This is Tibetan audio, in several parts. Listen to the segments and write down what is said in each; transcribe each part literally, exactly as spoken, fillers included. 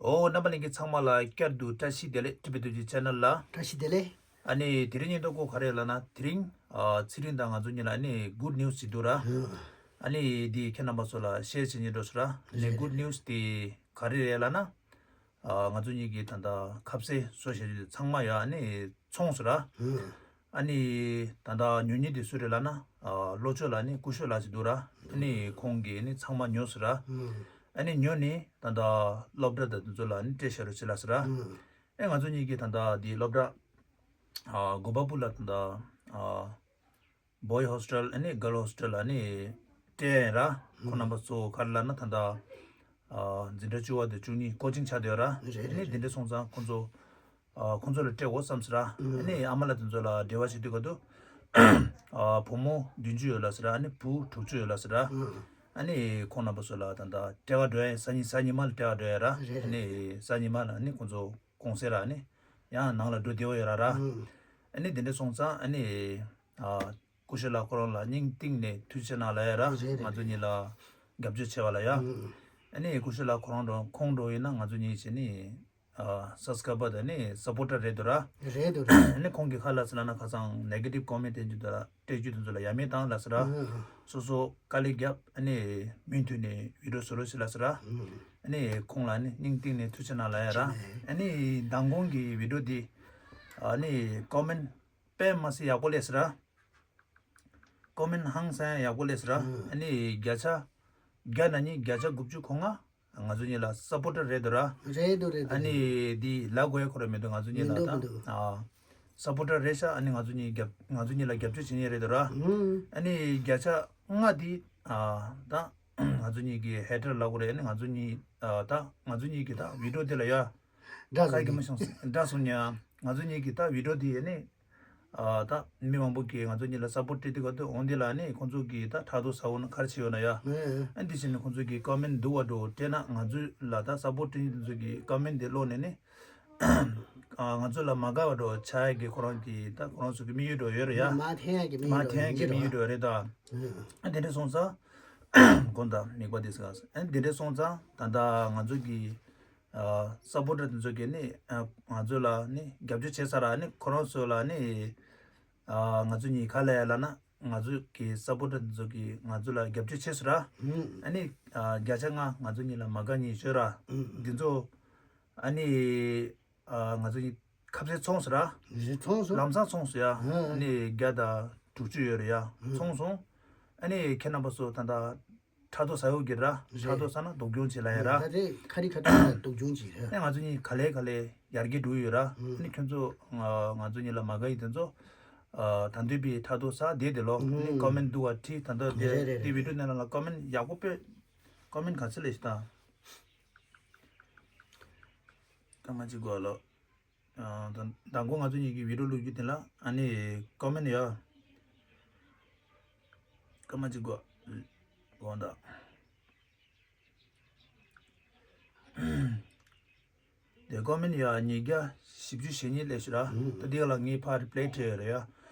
ཨོ། རྣམ་པ་ལྷན་རྒྱས་ཚང་མ་ལ་བསྐྱར་དུ་བཀྲ་ཤིས་བདེ་ལེགས། ཊི་བི་ཊུ་ཇི་ཆེ་ནལ་ལ། བཀྲ་ཤིས་བདེ་ལེགས། ཨ་ནི་དེ་རིང་སྙན་ཐོ་གོ་ག་རེ་ལབ་ན། དེ་རིང་ཨ་ཚེ་རིང་དང་ང་ཚོ་གཉིས་ལ་ཨ་ནི་གུཌ་ནིའུ་སི་ཅིག་འདུག་ར། ཨ། ཨ་ནི་འདི་ཁྱེད་རྣམ་པ་ཚོ་ལ་ཤེར་བྱེད་སྙིང་འདོད་སོང་ར། ཨ་ནི་རེད། གུཌ་ནིའུ་སི་དེ་ག་རེ་རེད་ལབ་ན། ཨ་ང་ཚོ་གཉིས་ཀྱི་ད་ལྟ་ཁ་ཟས་བཟོ་བྱ་རྒྱུ་དེ་ཚང་མ་ཡ་ཨ་ནི་ཚོང་སོང་ར། ཨ། ཨ་ནི་ད་ལྟ་ཉོ་མཁན་དེ་སུ་རེད་ལབ་ན། ཨ་ལྷོ་ཕྱོགས་ལ་ཨ་ནི་སྐུ་ཞབས་ལགས་ཅིག་འདུག་ར། ཨ་ནི་ཁོང་གིས་ཨ་ནི་ཚང་མ་ཉོས་སོང་ར། ཨ། ཨ་ནི་ཉོས་ནས་ད་ལྟ་སློབ་གྲྭ་དང་དེ་ཚོ་ལ་ཨ་ནི་སྤྲད་བཞག་རོགས་བྱེད་ལབ་སོང་ར། ཨ། ཨ་ང་ཚོ་གཉིས་ཀྱིས་ད་ལྟ་འདི་སློབ་གྲྭ་ཨ་གོ་པལ་པུར་ལ་ད་ལྟ་ཨ་བོའི་ཧོ་སི་ཊལ་ཨ་ནི་གརལ་ཧོ་སི་ཊལ་ཨ་ནི་སྤྲད་ཡིན་ར། ཁོང་རྣམ་པ་ཚོ་ག་རེ་ལབ་ན་ད་ལྟ་ཨ་འཛིན་གྲྭ་བཅུ་པ་དང་བཅུ་གཉིས་ཀོ་ཆིང་ཆགས་བསྡད་ཡོད་ར། རེད་རེད། ཨ་ནི་དེ་འདྲ་སོང་ཙང་ཁོང་ཚོ་ཨ་ཁོང་ཚོ་ལ་སྤྲད་དགོས་བསམ་སོང་ར། ཨ་ནི་ཨ་མ་ལགས་དེ་ཚོ་ལ་འབྲེལ་བ་བྱེད་དུས་སྐབས་དུ་ཨ་བུ་མོ་བདུན་ཅུ་ཡོད་ལབ་སོང་ར། ཨ་ནི་བུ་དྲུག་ཅུ་ཡོད་ལབ་སོང་ར། ཨ་ནི་ཁོང་རྣམ་པ་ཚོ་ལ་ད་ལྟ་སྤྲད་ག་འགྲོ་ཡ་ཡིན། སང་ཉིན་སང་ཉིན་མ་ལ་སྤྲད་ག་འགྲོ་ཡ་ར། རེད་རེད། ཨ་ནི་སང་ཉིན་མ་ལ་ཨ་ནི་ཁོང་ཚོ་གུང་སེང་ར། ཨ་ནི་ཡང་ནང་ལ་འགྲོ་བདེ་བོ་ཡོད་ར་ར། ཨ་ནི་དེ་འདྲ་སོང་ཙང་ཨ་ནི་ཨ་སྐུ་ཞབས་ལགས་ཁོ་རང་ལ་སྙིང་གཏིང་ནས་ཐུགས་རྗེ་གནང་ལབ་ཡ་ར། རེད་རེད། ང་ཚོ་གཉིས་ལ་རྒྱབ་སྐྱོར་བྱས་པ་ལ་ཡ། ཨ་ནི་སྐུ་ཞབས་ལགས་ཁོ་རང་འགྲོ་ཁོང་འགྲོ་ཡིན་ན་ང་ཚོ་གཉིས་བྱས་ནི་ཨ་སབ་སི་ཀ་རའི་བར་དང་ནི་སབ་པོར་ཊར་རེད་འདུག་ར། རེད་འདུག་ར། ཨ་ནི་ཁོང་གིས་ག་ལབ་སོང་ལབ་ན། ཁ་སང་ནེ་གེ་ཊིབ་ཀོ་མེན་ཊི་སྤྲད་རྒྱུ་དེ་ལ་སྤྲད་རྒྱུ་དེ་ཚོ་ལ་ཡ་མེད་བཏང་ལབ་སོང་ར། ཨ། སོ་སོ་དཀའ་ལས་བརྒྱབ་ཨ་ནི་མུ་མཐུད་ནས་བི་ཌི་ཡོ་བཟོ་རོགས་བྱེད་ལབ་སོང་ར། ཨ་ནི་ཁོང་ལ་ནི་སྙིང་གཏིང་ནས་ཐུགས་རྗེ་གནང་ལབ་ཡ་ར། ཨ་ནི་མདང་དགོང་གི་བི་ཌི་ཡོ་དེ་ཨ་ནི་ཀོ་མེན་ཊི་དཔེ་མ་སྲིད་ཡག་པོ་སླེབས་སོང་ར། ཀོ་མེན་ཊི་ཧང་སང་ཡག་པོ་སླེབས་སོང་ར། ཨ་ནི་བརྒྱ་ཆ་བརྒྱ་ནང་ནས་བརྒྱ་ཆ་དགུ་བཅུ་གོ་ལྔ་ང་ཚོ་གཉིས་ལ་སབ་པོར་ཊར་རེད་འདུག་ར། རེད་འདུག་རེད་འདུག་ཨ་ནི་འདི་ལབ་དགོས་ཡ་ཁོ་རང་མི་འདུག་ང་ཚོ་གཉིས་ལ་མི་འདུག་ད་མི་འདུག་ཨ་སབ་པོར་ཊར་རེད་ཤག་ཨ་ནི་ང་ཚོ་གཉིས་རྒྱབ་ང་ཚོ་གཉིས་ལ་རྒྱབ་སྐྱོར་བྱེད་མཁན་རེད་འདུག་ར། ཨ་ནི་བརྒྱ་ཆ་ལྔ་འདི་ཨ་ད་ང་ཚོ་གཉིས་ཀྱི་ཧེ་ཊར་ལབ་དགོས་རེད། ཨ་ནི་ང་ཚོ་གཉིས་ཨ་ད་ང་ཚོ་གཉིས་ཀྱི་ད་བི་ཌི་ཡོ་དེ་ལ་ཡ། འདྲ་སོང་ཁ་གི་མ་ཤོང་འདྲ་སོང་ཉ། ང་ཚོ་གཉིས་ཀྱི་ད་བི་ཌི་ཡོ་དེ་ཡ་ནི། ཨ་ད་མི་མང་པོ་གིས་ང་ཚོ་གཉིས་ལ་སབ་པོར་ཊི་སྤྲད་དུས་སྐབས་དུ་འོང་དེ་ལ་ནི་ཁོང་ཚོ་གིས་ད་ཕྲག་དོག་ཟ་འོ་ན་ག་རེ་བྱེད་འོ་ན་ཡ། ཨ་འདི་བྱས་ནས་ཁོང་ཚོ་གིས་ཀོ་མེན་ཊི་སྡུག་པ་འདྲ་སྤྲད་ན་ང་ཚོ་ལ་ད་སབ་པོར་ཊི་སྤྲད་མཁན་ཚོ་གིས་ཀོ་མེན་ཊི་དེ་ཀློག་ནས་ནི། ཨ་ང་ཚོ་ལ་མ་དགའ་བ་འདྲ་ཆགས་ཡ་གི་ཁོ་རང་གིས་ད་ཁོ་རང་ཚོ་གི་དམིགས་ཡུལ་འདྲ་ཡོད་རེད་ཡ། མ་འཐེན་ཡ་གི་དམིགས་མ་ཡུལ་འདྲ་འཐེན་ཡ་གི་ཡོད་དམིགས་ཡུལ་འདྲ་རེད་ད། ཨ་དེ་འདྲ་སོང་ཙང་། དགོངས་དག་དམིགས་པ་དེ་ཟེར་ག་ཨ་དེ་འདྲ་སོང་ཙང་ད་ལྟ་ང་ཚོ་གི་ཨ་སབ་པོར་ཊར་དེ་ཚོ་གིས་ནི་ཨ་ང་ཚོ་ལ་ནི་རྒྱབ་སྐྱོར་བྱས་ཚར་ར། ནི་ཁོ་རང་ཚོ་ལ་ནི་ཨ་ང་ཚོ་གཉིས་ག་ལབ་ཡ་ལབ་ན། ང་ཚོ་གི་སབ་པོར་ཊར་དེ་ཚོ་གིས་ང་ཚོ་ལ་རྒྱབ་སྐྱོར་བྱས་སོང་ར། ཨ་ནི་ཨ་བརྒྱ་ཆ་ལྔ་ང་ཚོ་གཉིས་ལ་མ་དགའ་མཁན་ཡོད་ར། འདི་ཚོ་ཨ་ནི་ཨ་ང་ཚོ་གཉིས་ཁ་ཟས་ཚོང་སོང་ར། ཚོང་སོང་། ལམ་སང་ཚོང་སོང་ཡ། ཨ་ནི་བརྒྱ་དང་དྲུག་ཅུ་ཡོད་རེད་ཡ། ཚོང་སོང་། ཨ་ནི་ཁྱེད་རྣམ་པ་ཚོ་ད་ལྟ་ཕྲག་དོག་ཟ་ཡོད་ཀྱི་ར། རེད། ཕྲག་དོག་ཟ་ན་སྡུག་གྱོང་བྱེད་ལ་ཡ་ར། ད་དེ་ཁ་རི་ཁ་ཐུག་ལ་སྡུག་གྱོང་བྱེད་ར། ཨ་ང་ཚོ་གཉིས་ག་ལེ་ག་ལེ་ཡར་རྒྱས་འགྲོ་ཡོད་ར། ཨ་ནི་ཁྱོད་ཚོ་ང་ང་ཚོ་གཉིས་ལ་མ་དགའ་ཡི་དེ་ཚོ་ཨ་ད་འདོད་པའི་ཕྲག་དོག་ཟ་བསྡད་དེ་ལོ། ཨ་ནི་ཀོ་མེན་ཊི་སྡུག་པ་བྲིས། ད་ལྟ་དེ་རེད་རེད་དེ་རེད། བི་ཌི་ཡོ་ནང་ལ་ཀོ་མེན་ཊི་ཡག་པོ་དཔེ་ཀོ་མེན་ཊི་ག་ཚོད་སླེབས་ཤག་ད། སྐར་མ་གཅིག་འགོར་ལོ། ཨ་ད་མདང་དགོང་ང་ཚོ་གཉིས་ཀྱིས་བི་ཌི་ཡོ་བླུག་རྒྱུ་དེ་ལ་ཨ་ནི་ཀོ་མེན་ཊི་ཡ། སྐར་མ་གཅིག་འགོར། འོང་ད། དེ་ཀོ་མེན་ཊི་ཡ་ཉིས་བརྒྱ་བཞི་བཅུ་ཞེ་གཉིས་སླེབས་ཤག་ར། ད་འདི་ལ་ངས་ཕར་རི་པི་ལེ་སྤྲད་ཡོད་རེད་ཡ།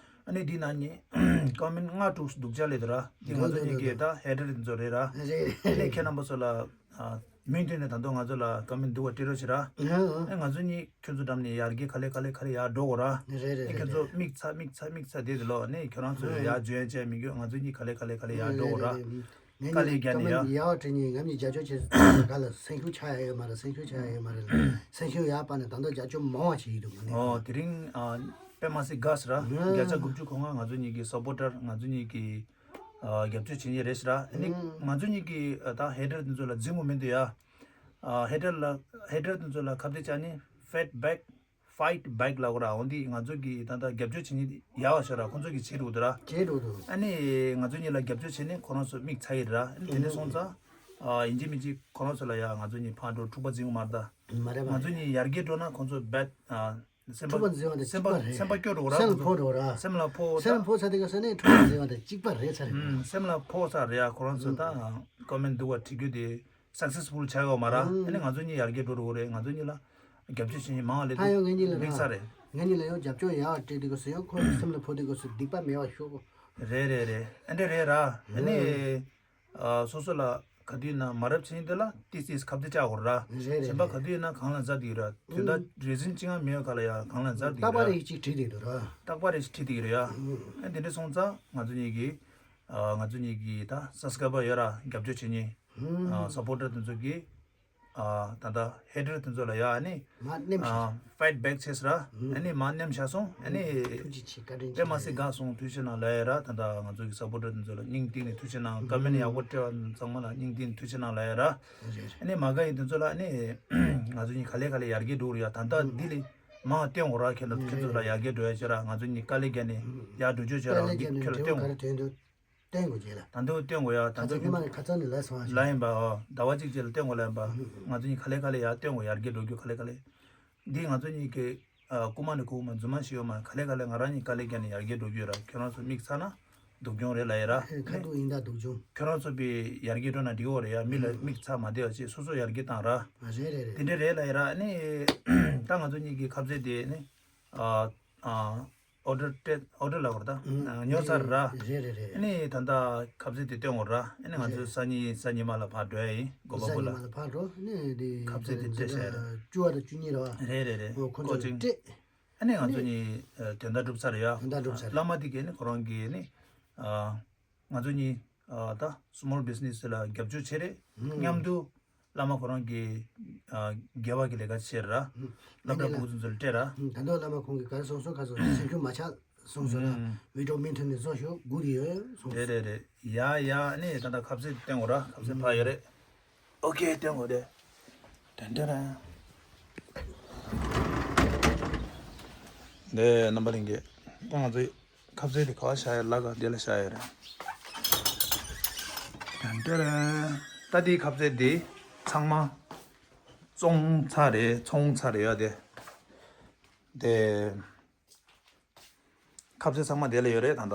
ཨ་ནི་འདི་ནང་ནས་ཀོ་མེན་ཊི་ལྔ་དྲུག་སྡུག་ཅག་སླེབས་འདུག་ར། འདི་ང་ཚོ་གཉིས་ཀྱི་ད་ཧེ་ཊར་དེ་ཚོ་རེད་ར། རེད། ཨ་ནི་ཁྱེད་རྣམ་པ་ཚོ་ལ་ཨ་མུ་མཐུད་ནས་ད་དུང་ང་ཚོ་ལ་ཀོ་མེན་ཊི་སྡུག་པ་སྤྲད་རོགས་བྱེད་ར། ཨ་ང་ཚོ་གཉིས་ཁྱོད་ཚོ་འགྲམ་ནས་ཡར་རྒྱས་ག་ལེ་ག་ལེ་ག་ལེ་ཡར་འགྲོ་དགོས་ར། རེད་རེད་ཨ་ཁྱོད་རེད་ཚོ་རེད། མིག་ཚ་མིག་ཚ་བསྡད་དེ་ལོ། ཨ་ནི་ཁྱོད་རང་ཚོ་ཡར་འཇོན་ཡ་བྱས་མི་དགོས། ང་ཚོ་གཉིས་ག་ལེ་ག་ལེ་ག་ལེ་ཡར་འགྲོ་དགོས་ར། རེད་རེད་རེད། ངས་དཀའ་ལས་ནི་རྒྱག་ནས་ཀོ་མེན་ཊི་ཡ། ཡག་པ་བྲིས་ནས་ང་གཉིས་རྒྱབ་སྐྱོར་བྱེད་ག་ལ་སེམས་ཤུགས་ཆག་ཡ་ཡོད་མ་རེད། སེམས་ཤུགས་ཆག་ཡ་ཡོད་མ་རེད་ལ། སེམས་ཤུགས་ཡར་སྤར་ནས་ད་དུང་རྒྱབ་སྐྱོར་མང་བ་བྱེད་ཀྱི་འདུག་ང་ནི། ཨོ་དེ་རིང་ཨ་དཔེ་མ་སྲིད་དགའ་སོང་ར། ཨ་བརྒྱ་ཆ་དགུ་བཅུ་གོ་ལྔ་ང་ཚོ་གཉིས་ཀྱི་སབ་པོར་ཊར། ང་ཚོ་གཉིས་ཀྱི་ཨ་རྒྱབ་སྐྱོར་བྱེད་མཁན་རེད་ཤག་ར། ཨ་ནི་ཨ་ང་ཚོ་གཉིས་ཀྱི་ཨ་ད་ཧེ་ཊར་དེ་ཚོ་ལ་འཛིང་དགོས་མི་འདུག་ཡ། ཨ་ཧེ་ཊར་ལ་ཧེ་ཊར་དེ་ཚོ་ལ་ཁ་གཏད་བཅག་ནས་ཕའིཊ་བེག་ཕའིཊ་བེག་ལབ་དགོས་ར། འོ་འདི་ང་ཚོ་གི་ད་ལྟ་རྒྱབ་སྐྱོར་བྱེད་མཁན་ཡག་པ་ཞིག་ར། ཁོང་ཚོ་གིས་བྱེད་འགྲོ་གི་འདུག་ར། བྱེད་འགྲོ་གི་འདུག་ཨ་ནི་ང་ཚོ་གཉིས་ལ་རྒྱབ་སྐྱོར་བྱས་ནས་ཁོ་རང་ཚོ་མིག་ཚ་ཡི་ར། ཨ་ནི་དེ་འདྲ་སོང་ཙང་ཨ་ཡིན་གཅིག་མིན་གཅིག་ཁོ་རང་ཚོ་ལ་ཡ་ང་ཚོ་གཉིས་ཕར་འགྲོ་འཁྲུག་པ་འཛིང་གི་མ་རེད་ད། མ་རེད་མ་ང་ཚོ་རེད། གཉིས་ཡར་རྒྱས་འགྲོ་ན་ཁོང་ཚོ་བེད་ཨ་སེམས་པ་འཁྲུག་པ་འཛིང་བ་དང་སེམས་པ་གཅིག་པ་རེད། སེམས་པ་སྐྱོ་འགྲོ་གི་ར། སེམས་ལ་ཁོང་ཕོག་ཚོ་འགྲོ་གི་ར། སེམས་ལ་ཕོག་ད། སེམས་ལ་ཕོག་ཚར་དུས་སྐབས་སུ་ནས་འཁྲུག་པ་འཛིང་བ་དང་གཅིག་པ་རེད་ཚར་རེད། ཨུམ་སེམས་ལ་ཕོག་ཚར་རེད་ཡ། ཁོ་རང་ཚོ་ད་ཀོ་མེན་སྡུག་པ་བྲིས་རྒྱུ་དེ་སག་སེ་སི་ཕུལ་ཆགས་ཡོད་མ་རེད། ཨ་ནི་ང་ཚོ་གཉིས་ཡར་རྒྱས་འགྲོ་རུ་རེད། ང་ཚོ་གཉིས་ལ་རྒྱབ་སྐྱོར་བྱེད་མཁན་མང་བ་སླེབས་ད་ཡང་ངེད་གཉིས་ལ་འགྲིག་ས་རེད། ངེད་གཉིས་ལ་ཡང་རྒྱབ་སྐྱོར་ཡག་སྤྲད་དུས་སྐབས་སུ་ཡང་ཁོ་ཚོ་སེམས་ལ་ཕོག་དུས་སྐབས་སུ་སྡིག་པ་མེད་པ་ཤོག་རེད་རེད་རེད། ཨ་འདྲ་རེད་ར། ཨ་ནི་ཨ་སོ་སོ་ལ་ ག་དུས་ཡིན་ན་མ་རབས་ཆེན་དེ་ལ་ཏིས་ཏིས་ཁ་གཏད་བཅག་དགོས་ར། རེད་རེད་གཞན་པ་རེད། ག་དུས་ཡིན་ན་གང་ལ་འཛར་དེ་ར། དུས་ད་ཨུ། རེ་ཟིན་ཅི་ང་མེད་ག་ལ་ཡ་གང་ལ་འཛར་དེ་རྟག་པ་ར། རེ་ཅིག་བྲིས་དེ་འདུག་ར། རྟག་པ་རེ་ཞིག་བྲིས་དེ་ར་ཡ། ཨུ། ཨ་དེ་འདྲ་སོང་ཙང་ང་ཚོ་གཉིས་ཀྱིས་ཨ་ང་ཚོ་གཉིས་ཀྱིས་ད་སབ་སི་ཀ་རའི་བར་ཡོད་ར་རྒྱབ་སྐྱོར་བྱེད་མཁན་ཨུ། ཨ་སབ་པོར་ཊར་དེ་ཚོ་གིས། ཨ་ད་ལྟ་ཧེ་ཊར་དེ་ཚོ་ལ་ཡ་ཨ་ནི། མར་མནན་ཤག་ཨ་ཕའིཊ་བེག་བྱས་ར། ཨ་ནི་མར་མནན་ཤག་སོང་ཨ་ནི། ཐུགས་རྗེ་ཆེ། བཀའ་དྲིན་ཆེ། དཔེ་མ་སྲིད་དགའ་སོང་། ཐུགས་རྗེ་གནང་ལབ་ཡ་ར། ད་ལྟ་ང་ཚོ་གི་སབ་པོར་ཊར་དེ་ཚོ་ལ་སྙིང་གཏིང་ནས་ཐུགས་རྗེ་གནང་། ཀོ་མེན་ཊི་ཡག་པོ་སྤྲད་པ་ཚང་མ་ལ་སྙིང་གཏིང་ནས་ཐུགས་རྗེ་གནང་ལབ་ཡ་ར། རེད། ཨ་ནི་མ་དགའ་ཡིན་དེ་ཚོ་ལ་ཨ་ནི་ང་ཚོ་གཉིས་ག་ལེ་ག་ལེ་ཡར་རྒྱས་འགྲོ་གི་རེད་ཡ། ད་ལྟ་འདི་ལས་མང་བ་བསྟན་དགོས་ར། ཁྱེད་ལ་ཁྱེད་ཚོ་ལ་ཡར་རྒྱས་འགྲོ་ཡ་བྱེད་ར། ང་ཚོ་གཉིས་དཀའ་ལས་བརྒྱབ་ནས་ཡར་འགྲོ་རྒྱུ་བྱེད་ར། དཀའ་ལས་བརྒྱབ་ནས་ཁྱོད་ལ་འགྲོ་བསྟན་ག་དགོས། རེ་དོན་དུ། བསྟན་དགོས་རྗེས་ལ། ད་འདི་བསྟན་དགོས་ཡ། ད་ད་ཚོ་འདི་སྔོན་མ་ནས་ཁ་ཚ་ནས་ལབ་སོང་བ་ཞིག་ལབ་ཡིན་པ། ཨོ་ཟླ་བ་གཅིག་རྗེས་ལ་བསྟན་དགོས་ལབ་ཡིན་པ། ང་ཚོ་གཉིས་ག་ལེ་ག་ལེ་ཡ་བསྟན་དགོས། ཡར་རྒྱས་འགྲོ་རྒྱུ་ག་ལེ་ག་ལེ། འདི་ང་ཚོ་གཉིས་ཀྱི་ཨ་རྐུ་མ་ནས་རྐུན་མ་རྫུན་མ་ཞིག་ཡོད་མ་ག་ལེ་ག་ལེ་ང་རང་གཉིས་དཀའ་ལས་བརྒྱབ་ནས་ཡར་རྒྱས་འགྲོ་རྒྱུ་ཡོད་ར། ཁྱོད་རང་ཚོ་མིག་ཚ་ན་སྡུག་གྱོང་རེད་ལབ་ཡིན་ར། ཁ་ཐུག་ཡིན་ད་སྡུག་གྱོང་། ཁྱོད་རང་ཚོ་པའི་ཡར་རྒྱས་འགྲོ་ན་འགྲིག་གི་རེད་ཡ། མི་ལ་མིག་ཚ་མ་བསྡད་པ་བྱས་སོ་སོ་ཡར་རྒྱས་བཏང་ར། རེད་རེད་རེད། དེ་འདྲ་རེད་ལབ་ཡིན་ར། ཨ་ནི་ད་ང་ཚོ་གཉིས་ཀྱི་ཁ་ཟས་དེ་ནི་ཨ་ཨ། ཨོ་ཌར་སྤྲད། ཨོ་ཌར་ལབ་དགོས་རེད་ད། ཉོ་ཚར་ར། རེད་རེད་རེད། ཨ་ནི་ད་ལྟ་ཁ་ཟས་དེ་སྟོན་དགོས་ར། ཨ་ནི་ང་ཚོ་རེད། སང་ཉིན་གཟའ་ཉི་མ་ལ་ཕར་འགྲོ་ཡ་ཡིན། སྒོ་བ་གཟའ་པུ་ཉི་ལ། མ་ལ་ཕར་འགྲོ། ཨ་ནི་དེ་ཁ་ཟས་དེ་སྤྲད་བཞག་ཡ་རེད། བཅུ་པ་དང་བཅུ་གཉིས་རེད་པ། རེད་རེད་རེད། ཨོ་ཁོ་ཚོ་ལ་སྤྲད། ཨ་ནི་ང་ཚོ་གཉིས་ཨ་དོན་དག་འགྲུབ་ཚར་ཡ། དོན་དག་འགྲུབ་ཚར། བླ་མ་དེ་གས་ནི་ཁོ་རང་གིས་ནི་ཨ། ང་ཚོ་གཉིས་ཨ་ད་སི་མོལ་བི་ཛི་ནེ་སི་ལ་རྒྱབ་སྐྱོར་བྱེད་རེད། ཨུམ། མཉམ་དུ་བླ་མ་ཁོ་རང་གིས་ཨ་དགེ་བ་གི་ལས་ཀ་བྱེད་ར། ཨུམ། སློབ་གྲྭ་ཕྲུ་གུ་ཚོ་ཚོ་ལ་སྤྲད་ར། ཨུམ། ད་དུང་བླ་མ་ཁོང་གིས་ག་རེ་གསུངས་སོང་། ཁ་སང་སེམས་ཤུགས་མ་ཆག་གསུངས་སོང་ར། ཨུམ། བི་ཌི་ཡོ་མུ་མཐུད་ནས་བཟོ་ཤོག་སྒུག་གི་ཡོད་གསུངས་སོང་། རེད་རེད་རེད། ཡ་ཡ། ཨ་ནི་ད་ལྟ་ཁ་ཟས་སྟོན་དགོས་ར། ཁ་ཟས་ཕར་ཡོད་རེད། ཨོ་ཁེ། སྟོན་དགོས་རེད། ཏན་ཏན་ར། འདི་རྣམ་པ་ལྷན་རྒྱས། ད་ང་ཚོའི་ཁ་ཟས་དེ་ག་པར་བཞག་ཡོད་ལབ་ག་འདི་ལ་བཞག་ཡོད་རེད། ཏན་ཏན་ར། ད་འདི་ཁ་ཟས་འདི་ཚང་མ་བཙོང་ཚར་རེད། ཚོང་ཚར་རེད་ཡ། དེ་དེ། ཁ་ཟས་ཚང་མ་དེ་ལ་ཡོད་རེད་ད་ལྟ།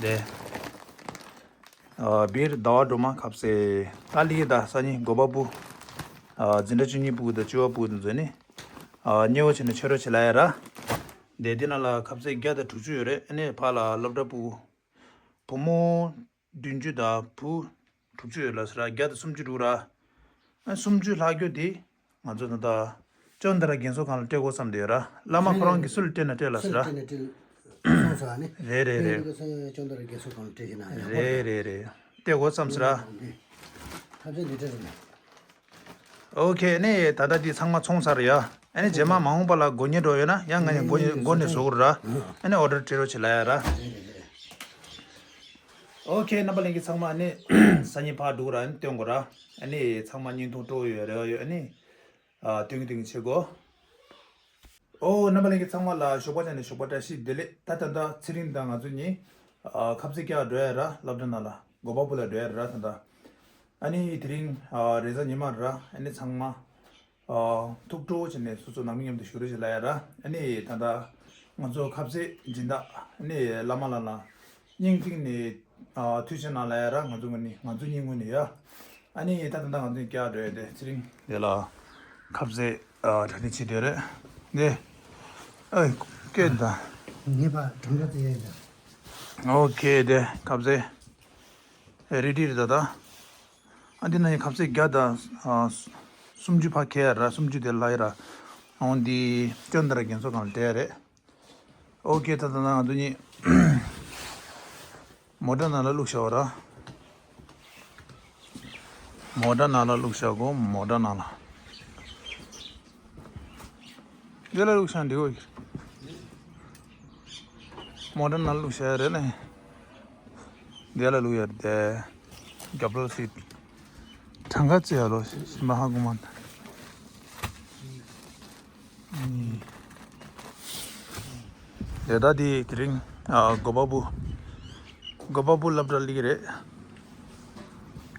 དེ། ཨ་བིར་ཟླ་བ་སྒྲོལ་མ་ཁ་ཟས། ད་ལི་ད་སང་ཉིན་སྒོ་བ་པུ། ཨ་འཛིན་གྲྭ་བཅུ་གཉིས་པུ་དང་བཅུ་པ་པུ་དེ་ཚོ་ནི། ཨ་མཉེས་པོ་བྱས་ནས་མཆོད་རོགས་བྱེད་ལབ་ཡ་ར། དེ་དེ་ནང་ལ་ཁ་ཟས་བརྒྱ་དང་དྲུག་ཅུ་ཡོད་རེད། ཨ་ནི་ཕར་ལ་སློབ་གྲྭ་པུ། བུ་མོ་བདུན་ཅུ་དང་བུ་དྲུག་ཅུ་ཡོད་ལབ་ཟེར་ར། བརྒྱ་དང་སུམ་ཅུ་འདུག་ར། ཨ་སུམ་ཅུ་ལྷག་རྒྱུ་དེ་ང་ཚོ་ད་ལྟ་ཅོན་ཏ་ར་རྒན་གསོ་ཁང་ལ་སྤྲད་དགོས་བསམ་བསྡད་ཡོད་ར། བླ་མ་ཁོ་རང་གིས་སུ་ལ་སྤྲད་ན་སྤྲད་ལབ་ཟེར་ར། སུ་ལ་སྤྲད་ན་སྤྲད་གསུངས་སོང་ཨ་ནི། རེད་རེད་རེད། ཨ་ནི་ཅོན་ཏ་ར་རྒན་གསོ་ཁང་ལ་སྤྲད་ཤེ་ན་ཡག་པོ་རེད། རེད་རེད་རེད། སྤྲད་དགོས་བསམ་ཟེར་ར། ཐབས་ཤེས་འདི་འདྲ་རེད། ཨོ་ཁེ། ནི་ད་ལྟ་འདི་ཚང་མ་ཚོང་ཚར་ཡ། ཨ་ནི་རྗེས་མ་མ་འོངས་པ་ལ་དགོས་མཁོ་འདྲ་ཡོད་ན་ཡང་ང་ནས་མགོ་ནས་མགོ་ནས་བཟོ་དགོས་ར། ཨ་ནི་ཨོ་ཌར་སྤྲད་རོགས་བྱེད་ལབ་ཡ་ར། ཨོ་ཁེ། རྣམ་པ་ལྷན་རྒྱས་ཚང་མ་ཨ་ནི་སང་ཉིན་ཕར་འགྲོ་ར། ཨ་ནི་སྟོན་དགོས་ར། ཨ་ནི་ཚང་མ་བརྙན་ཐུང་སྤྲོ་ཡོད་རེ་བ་ཡོད། ཨ་ནི་ཨ་སྟོན་གི་སྟོན་གི་བྱེད་དགོས། ཨོ་རྣམ་པ་ལྷན་རྒྱས་ཚང་མ་ལ་ཞོགས་པ་ཆ་ནས་ཞོགས་པ་བཀྲ་ཤིས་བདེ་ལེགས། ད་ད་ལྟ་ཚེ་རིང་དང་ང་ཚོ་གཉིས་ཨ་ཁ་ཟས་རྒྱག་འགྲོ་ཡ་ར། སློབ་གྲྭ་ནང་ལ་སྒོ་བ་པུ་ལ་འགྲོ་ཡ་ར་ད་ལྟ། ཨ་ནི་དེ་རིང་ཨ་རེས་གཟའ་ཉི་མ་ར། ཨ་ནི་ཚང་མ་ཨ་ཐུགས་སྤྲོ་བོ་བྱས་ནས་སོ་སོ་ནང་མི་མཉམ་དུ་བཞུགས་རོགས་བྱེད་ལབ་ཡ་ར། ཨ་ནི་ད་ལྟ་ང་ཚོ་ཁ་ཟས་སྦྱིན་བདག་ཨ་ནི་བླ་མ་ལགས་ལ་སྙིང་ཐིག་ནས་ཨ་ཐུགས་རྗེ་གནང་ལབ་ཡ་ར། ང་ཚོ་ངོས་ནས་ང་ཚོ་གཉིས་ངོས་ནས་ཡ། ཨ་ནི་ད་ད་ད་ང་ཚོ་རྒྱག་འགྲོ་ཡ་དེ་ཚེ་རིང་དེ་ལ་ཁ་ཟས་ཨ་གྲ་སྒྲིག་བྱེད་དེ་རེད། དེ་ཨེ་སྐད་ད། ངེས་པ་གྲངས་ཀ་བཙལ་ཡ་ཡིན་ད། ཨོ་ཁེ། དེ་ཁ་ཟས་རེ་ཌི་རེད་ད་ད། ཨ་འདི་ན་ཡི་ཁ་ཟས་བརྒྱ་དང་ཨ་སུམ་ཅུ་ཕར་ཁྱེར་ཡ་ར། སུམ་ཅུ་དེ་ལ་ཡི་ར། ཨོ་འདི་ཅོན་ཏ་ར་རྒན་གསོ་ཁང་ལ་སྤྲད་ཡ་རེད། ཨོ་ཁེ། ད་ད་ན་ང་ཚོ་གཉིས་མོ་ཊ་ནང་ལ་བླུགས་བཞག་པ་ར། མོ་ཊ་ནང་ལ་བླུགས་བཞག་གོ། མོ་ཊ་ནང་ལ། འདི་ལ་བླུགས་བཞག་འགྲིག་གོ། མོ་ཊ་ནང་ལ་བླུགས་བཞག་ཡ་རེད་ལེ། འདི་ལ་བླུགས་ཡ་རེད་དེ། རྒྱབ་ལོགས་སི་གྲངས་ཀ་བཙལ་ཡ་ལོ་ཞིམ་པ་ཧ་གོ་མ་ད། ཨུམ། དེ་ད་དེ་དེ་རིང་ཨ་སྒོ་བ་པུ། སྒོ་བ་པུ་སློབ་གྲྭ་སླེབས་ཀྱི་རེད།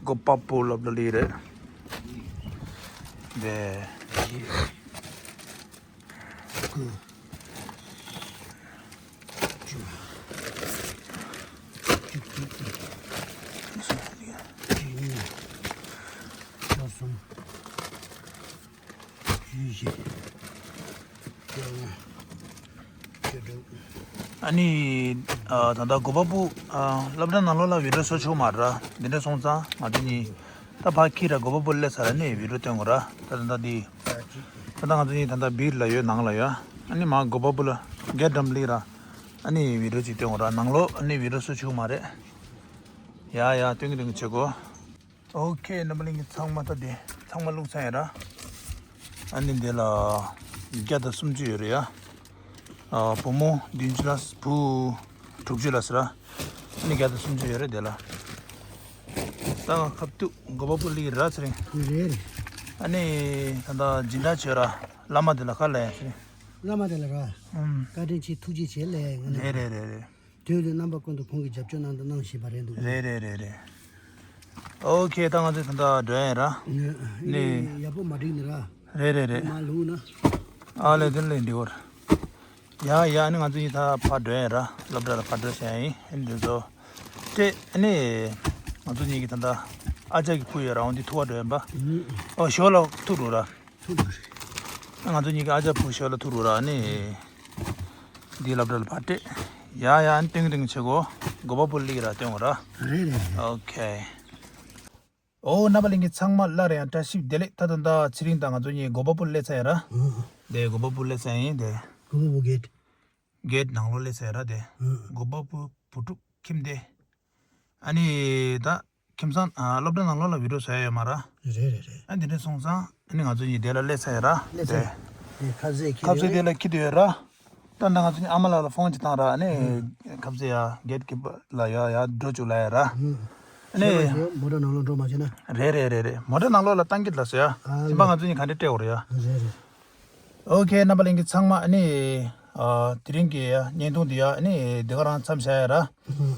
སྒོ་བ་པུ་སློབ་གྲྭ་སླེབས་ཀྱི་རེད། དེ། བཅུ་བཞི། བཅོ་ལྔ། ཨ་ནི། ཨ། ད་ལྟ་གོ་པ་པུ། ཨ། སློབ་གྲྭ་ནང་ལོགས་ལ་བི་ཌི་ཡོ་བཟོ་ཆོག་མ་རེད། འདི་འདྲ་སོང་ཙང་ང་ཚོ་གཉིས་ད་ཕར་འཁྱེར་ར། གོ་པ་པུ་སླེབས་ཚར་ནས་བི་ཌི་ཡོ་སྟོན་དགོས་ར། ད་ད་ལྟ་འདི། ད་ལྟ་ང་ཚོ་གཉིས་ད་ལྟ་བིར་ལ་ཡོད། ནང་ལ་ཡོད། ཨ་ནི་མར་གོ་པ་པུ་ལ་གེ་ཊི་འགྲམ་སླེབས་ར། ཨ་ནི་བི་ཌི་ཡོ་ཅིག་སྟོན་དགོས་ར། ནང་ལོགས་ཨ་ནི་བི་ཌི་ཡོ་བཟོ་ཆོག་མ་རེད། ཡ་ཡ། སྟོན་གྱི་སྟོན་གྱི་བྱེད་དགོས། ཨོ་ཁེ། རྣམ་པ་ལྷན་རྒྱས་ཚང་མ་ད་དེ་ཚང་མ་བླུགས་ཚར་ཡིན་ར། ཨ་ནི་འདི་ལ་བརྒྱ་དང་སུམ་ཅུ་ཡོད་རེད་ཡ། ཨ། བུ་མོ་བདུན་ཅུ་ལ། བུ་དྲུག་ཅུ་ལ་ཟེར་ར། ཨ་ནི་བརྒྱ་དང་སུམ་ཅུ་ཡོད་རེད་དེ་ལ། ད་ཁ་ཐུག་གོ་པ་པུ་སླེབས་ར་ཚེ་རིང་། རེད་རེད། ཨ་ནི་ད་ལྟ་སྦྱིན་བདག་བྱོས་ར། བླ་མ་དེ་ལ་ཁ་ལ་ཡ་ཚེ་རིང་། བླ་མ་དེ་ལ་ར། ཨུམ། བཀའ་དྲིན་ཆེ། ཐུགས་རྗེ་ཆེ་ལབ་ཡ་ཡིན། རེད་རེད་རེད་རེད། དུས་དུས་རྣམ་པ་ཀུན་ཏུ་ཁོང་གིས་རྒྱབ་སྐྱོར་གནང་དང་གནང་བཞིན་པ་རེད་འདུག་རེད་རེད་རེད་རེད། ཨོ་ཁེ། ད་ང་ཚོ་ད་ལྟ་འགྲོ་ཡ་ཡིན་ར། ནི་ནི་ཡག་པོ་མ་འགྲིག་ནི་ར། རེད་རེད་རེད། མ་ལུག་ན། ཨ་ལེ། དེ་ལས་འགྲིག་གོ་ར། ཡ་ཡ། ནི་ང་ཚོ་གཉིས་ད་ཕར་འགྲོ་ཡ་ཡིན་ར། སློབ་གྲྭ་ལ་ཕར་འགྲོ་བྱ་ཡ་ཡིན། ཨ་ནི་འདི་ཚོ་སྤྲད། ཨ་ནི་ང་ཚོ་གཉིས་ཀྱི་ད་ལྟ་ཨ་ཅག་གི་བུ་ཡོད་ར། འོ་འདི་ཐུག་པར་འགྲོ་ཡ་ཡིན་པ། ཨོ་ཞོར་ལ་ཐུག་འགྲོ་ར། ཐུག་འགྲོ་རེད། ང་ཚོ་གཉིས་ཀྱི་ཨ་ཅག་བུ་ཞོར་ལ་ཐུག་འགྲོ་ར། ཨ་ནི་འདི་སློབ་གྲྭ་ལ་ཕར་སྤྲད། ཡ་ཡ། ཨ་ནི་སྟོན་གྱི་སྟོན་གྱི་བྱེད་དགོས། གོ་པ་པུ་སླེབས་ར་སྟོན་དགོས་ར། རེད་རེད་རེད། ཨོ་ཁེ། ཨོ། རྣམ་པ་ལྷན་རྒྱས་ཚང་མ་སླར་ཡང་བཀྲ་ཤིས་བདེ་ལེགས། ད་ད་ད་ཚེ་རིང་དང་ང་ཚོ་གཉིས་གོ་པ་པུ་སླེབས་ཚར་ཡིན་ར། ཨང་། དེ་གོ་པ་པུ་སླེབས་ཚར་ཡིན་དེ། གོ་པ་པུ་གེ་ཊི། གེ་ཊི་ནང་ལོགས་སླེབས་ཚར་ཡིན་ར་དེ། ཨང་། གོ་པ་པུ་བུ་ཕྲུག་ཁྱིམ་སྡེ། ཨ་ནི་ད་ཁྱིམ་ཚང་། ཨ། སློབ་གྲྭ་ནང་ལོགས་ལ་བི་ཌི་ཡོ་བཟོ་ཡ་ཡོད་མ་ར། རེད་རེད་རེད། ཨ་འདི་འདྲ་སོང་ཙང་ཨ་ནི་ང་ཚོ་གཉིས་དེ་ལ་སླེབས་ཚར་ཡིན་ར། སླེབས་ཚར་ཡིན། དེ་ཁ་ཟས་ཁྱེར་ཁ་ཟས་ཡོད། དེ་ལ་འཁྱེར་དུ་ཡོད་ར། ད་ད་ང་ཚོ་གཉིས་ཨ་མ་ལགས་ལ་ཕོན་ཅིག་བཏང་ར། ཨ་ནི་ཨང་། ཁ་ཟས་ཡ་གེ་ཊི་ཀི་པར་ལ་ཡ་ཡ་འགྲོ་བཅུག་ལབ་ཡ་ར། ཨང་། ཨ་ནི་ཁྱེད་རང་ཚོ་མོ་ཊ་ནང་ལོགས་འགྲོ་མ་བྱེད་ན། རེད་རེད་རེད་རེད། མོ་ཊ་ནང་ལོགས་ལ་བཏང་གི་ལབ་སོང་ཡ། ཨ་ལེ། ཡིན་པ་ང་ཚོ་གཉིས་ག་འདྲ་སྤྲད་དགོས་རེད་ཡ། རེད་རེད། ཨོ་ཁེ། རྣམ་པ་ལྷན་རྒྱས་ཚང་མ་ཨ་ནི། ཨ། དེ་རིང་གི་བརྙན་ཐུང་འདི་ཡ་ཨ་ནི་འདི་ག་རང་མཚམས་བཞག་ཡ་ར།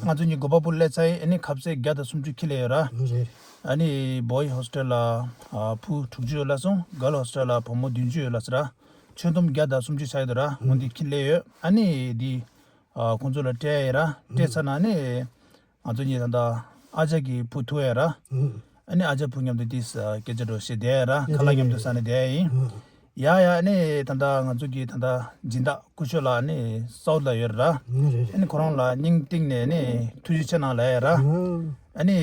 ང་ཚོ་གཉིས་གོ་པ་པུ་སླེབས་ཚར་ཡིན། ཨ་ནི་ཁ་ཟས་བརྒྱ་དང་སུམ་ཅུ་ཁྱེར་སླེབས་ཡོད་ར། རེད། ཨ་ནི་བོ་ཡི་ཧོ་སི་ཊེལ་ལ། ཨ། བུ་དྲུག་ཅུ་ཡོད་ལབ་སོང་། གར་ལ་ཧོ་སི་ཊེལ་ལ་བུ་མོ་བདུན་ཅུ་ཡོད་ལབ་སོང་ར། ཆོལ་གཏམ་བརྒྱ་དང་སུམ་ཅུ་ཆགས་ཡོད་ར། འོ་འདི་ཁྱེར་སླེབས་ཡོད། ཨ་ནི་འདི། ཨ། ཁོང་ཚོ་ལ་སྤྲད་ཡ་ཡིན་ར། སྤྲད་ཚར་ན་ཨ་ནི། ང་ཚོ་གཉིས་ད་ལྟ་ཨ་ཅག་གི་བུ་ཐུག་ཡ་ར། ཨ་ནི་ཨ་ཅག་བུ་མཉམ་དུ་ཏིས་སྐད་ཆ་འདྲ་བཤད་བསྡད་ཡ་ར། ཁ་ལག་མཉམ་དུ་ཟ་ནས་བསྡད་ཡ་ཡིན། ཡ་ཡ། ཨ་ནི་ད་ལྟ་ང་ཚོ་གི་ད་ལྟ་སྦྱིན་བདག་སྐུ་ཞབས་ལགས་ཨ་ནི་སའུ་ཐི་ལ་ཡོད་ར། ཨ་ནི་ཁོ་རང་ལ་སྙིང་གཏིང་ནས་ཨ་ནི་ཐུགས་རྗེ་ཆེ་གནང་ལབ་ཡ་ར། ཨ་ནི་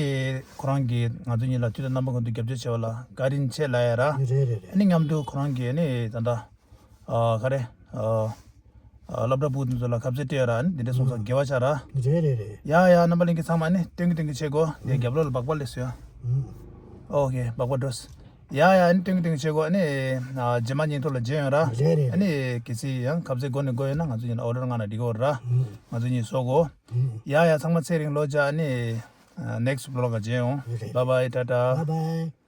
ཁོ་རང་གིས་ང་ཚོ་གཉིས་ལ་དུས་དང་རྣམ་པ་ཀུན་ཏུ་རྒྱབ་སྐྱོར་བྱས་པ་ལ་བཀའ་དྲིན་ཆེ་ལབ་ཡ་ར། ཨ་ནི་མཉམ་དུ་ཁོ་རང་གིས་ཨ་ནི་ད་ལྟ། ཨ། ག་རེ། ཨ། ཨ། སློབ་གྲྭ་ཕྲུ་གུ་དེ་ཚོ་ལ་ཁ་ཟས་སྤྲད་ཡ་ར། ཨ་ནི་དེ་འདྲ་སོང་ཙང་དགེ་བ་ཆགས་ར། རེད་རེད་རེད། ཡ་ཡ། རྣམ་པ་ལྷན་རྒྱས་ཚང་མ་ཨ་ནི་སྟོན་གྱི་སྟོན་གྱི་བྱེད་དགོས། དེ་རྒྱབ་ལོགས་ལ་སྦག་སྦག་སླེབས་སོང་ཡ། ཨོ་ཁེ། སྦག་སྦག་འགྲོ། ཡ་ཡ། ཨ་ནི་སྟོན་གྱི་སྟོན་གྱི་བྱེད་དགོས། ཨ་ནི། ཨ། རྗེས་མ་བརྙན་ཐུང་ལ་མཇལ་ཡོང་ར། རེད་རེད། ཨ་ནི་གལ་སྲིད་ཡང་ཁ་ཟས་དགོས་ནས་དགོས་ཡོད་ན་ང་ཚོ་གཉིས་ལ་ཨོ་ཌར་གནང་ན་འགྲིག་གི་རེད་ར། ང་ཚོ་གཉིས་བཟོ་དགོས། ཡ་ཡ། ཚང་མ་ཚེ་རིང་ལོ་བརྒྱ། ཨ་ནི་ནེག་སི་ཊི་བི་ལོག་ག་མཇལ་ཡོང་། རེད་རེད། བྷའི་བྷའི། ཊ་ཊ། བྷའི་བྷའི།